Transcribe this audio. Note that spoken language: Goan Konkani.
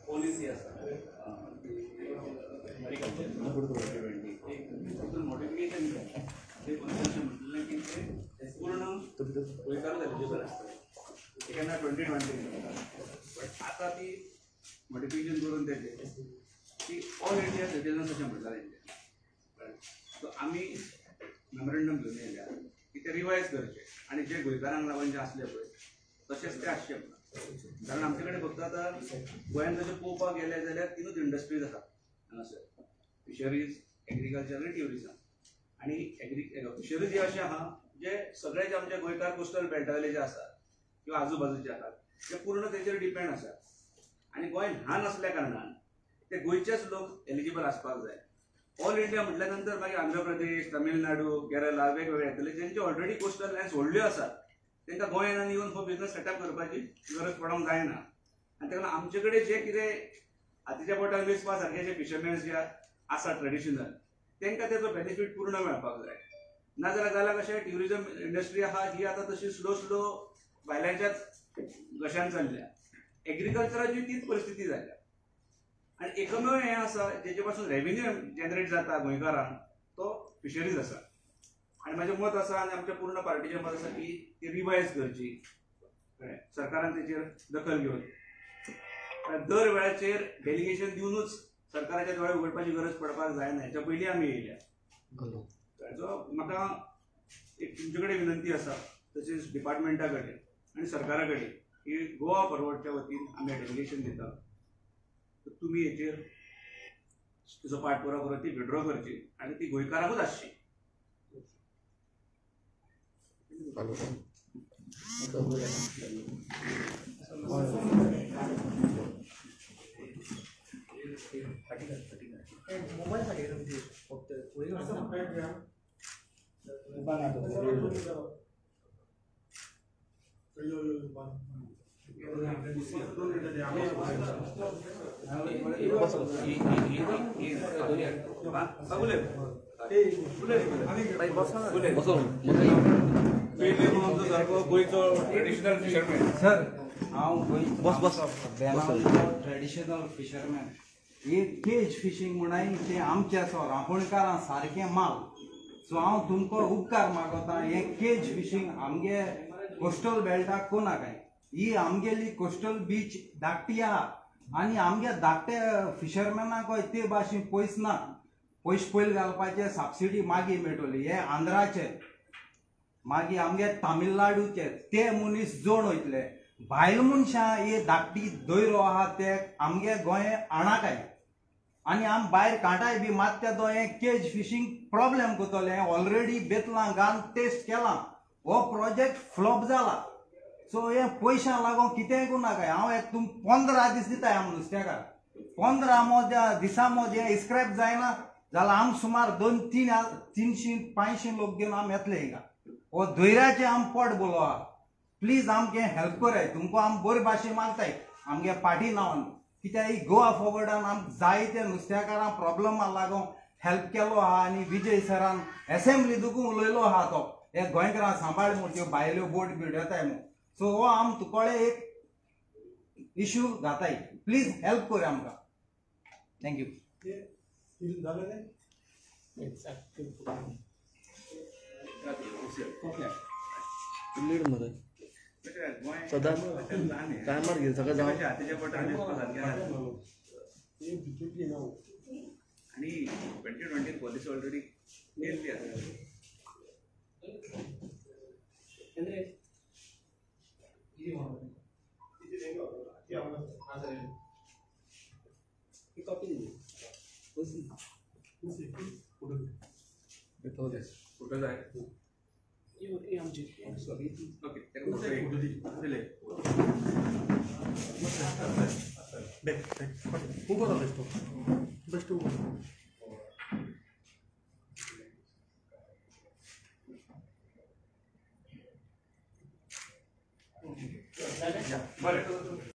पॉलिसी आसा मॉडिफिकेशन केलें म्हणलें की ते पूर्ण गोंयकारूच एलिजिबल आसतले केन्ना 2020 बट आतां ती मॉडिफिकेशन करून तेजें की ऑल इंडिया सिटीजन्स अशें म्हणलां तेंचें. सो आमी मेमोरेंडम घेवन येयल्या की ते रिवायज करचें आनी जे गोंयकारांक लागून जे आसले पळय तशेंच ते आसचे म्हणून. कारण आमचे कडेन फक्त आतां गोंयांत जशें पळोवपाक गेलें जाल्यार तिनूच इंडस्ट्रीज आसात हांगासर, फिशरीज, एग्रीकल्चर आनी ट्युरिजम. आनी फिशरीज हे अशें आहा जे सगळे जे आमचे गोंयकार कोस्टल बेल्टावयले जे आसात किंवा आजूबाजूचे आसात ते पूर्ण तेचेर डिपेंड आसात. आनी गोंय ल्हान आसल्या कारणान ते गोंयचेच लोक एलिजिबल आसपाक जाय. ऑल इंडिया म्हटल्या नंतर मागीर आंध्र प्रदेश, तमिळनाडू, केरला वेगवेगळे येतले जेंचे ऑलरेडी कोस्टल लायन्स व्हडल्यो आसात तांकां गोंयांत येवन हो बिजनस सेटअप करपाची गरज पडोंक जायना. आनी ताका लागून आमचे कडेन जे कितें हातीच्या बोटार मेजपा सारके जे फिशरमॅन्स जे आसा ट्रेडिशनल तांकां तेजो बेनिफीट पूर्ण मेळपाक जाय. नाजाल्यार जाल्यार कशें ट्युरिजम इंडस्ट्री आहा ही आतां तशी स्लो स्लो भायल्यांच्याच घशान चल्ल्या. एग्रीकल्चराची तीच परिस्थिती जाल्या. आनी एकमेव हें आसा जेचे पासून रेवेन्यू जनरेट जाता गोंयकारांक तो फिशरीज आसा. आनी म्हाजें मत आसा आनी आमच्या पूर्ण पार्टीचें मत आसा की ती रिवायज करची, कळ्ळें, सरकारान तेचेर दखल घेवन दर वेळाचेर डेलिगेशन दिवनूच सरकाराच्या दोळे उगडपाची गरज पडपाक जायना. हेच्या पयलीं आमी येयल्या. सो म्हाका एक तुमचे कडेन विनंती आसा तशेंच डिपार्टमेंटा कडेन आनी सरकारा कडेन की गोवा फॉरवर्डच्या वतीन आमी डेलिगेशन दिता, तुमी हेचेर तिचो पाठपुरावा करून ती विड्रॉ करची आनी ती गोंयकाराकूच आसची. गोंयचो ट्रेडिशनल फिशरमॅन. सर हांव ट्रेडिशनल फिशरमॅन. एक केज फिशींग म्हणाय तें आमच्या रांपणकारां सारकें माल. सो हांव तुमकां उपकार मागता, हें केज फिशींग आमगे कोस्टल बेल्टाक कोनाकाय. ही आमगेली कोस्टल बीच धाकटी आहा आनी आमगे धाकटे फिशरमॅनाकय ते भाशेन पयस ना, पयशे पयले घालपाचे सबसिडी मागीर मेळटली. हे आंध्राचे मागीर आमगे तामिळनाडूचे ते मनीस जोड वयतले, भायल मनशां हे धाकटी दोयरो आहा ते आमगे गोंय आणाकाय आनी आम भायर कांटाय बी मात्या तो हें केज फिशींग प्रॉब्लेम करतले. ऑलरेडी बेतलां घालून टेस्ट केलां, हो प्रोजेक्ट फ्लॉप जाला. सो हें पयशां लागून कितेंय करूं नाकाय. हांव एक तुम 15 दीस दिताय आम नुस्त्याकार, 15 दिसां मदें स्क्रॅप जायना जाल्यार आम सुमार 200-300 500 लोक घेवन आम येतले हिंगा. हो धैर्याचें आम पोट बोलो आहा. प्लीज आमचें हेल्प कराय, तुमकां आम बरे भाशेन मागताय आमगे पार्टी नांवान, कित्याक ही गोवा फॉरवर्डान आम जायते नुस्त्याकारांक प्रॉब्लमा लागून हेल्प केलो आहा. आनी विजय सरान एसेंब्ली दुखून उलयलो आहा तो हे गोंयकारां सांबाळ म्हूण त्यो भायल्यो बोट बीट येताय म्हूण. सो हो आम तुकडे एक इशू घाताय, प्लीज हेल्प कर आमकां. Thank you. Lead मरे सदा टायमार घे सगळं जावं. आणि 2020 पॉलिसी ऑलरेडी केल्ली आसा. फोटो जाय. ओके. बॅक बॅक उबो राव बेश्टो बेश्टो उबो. बरें.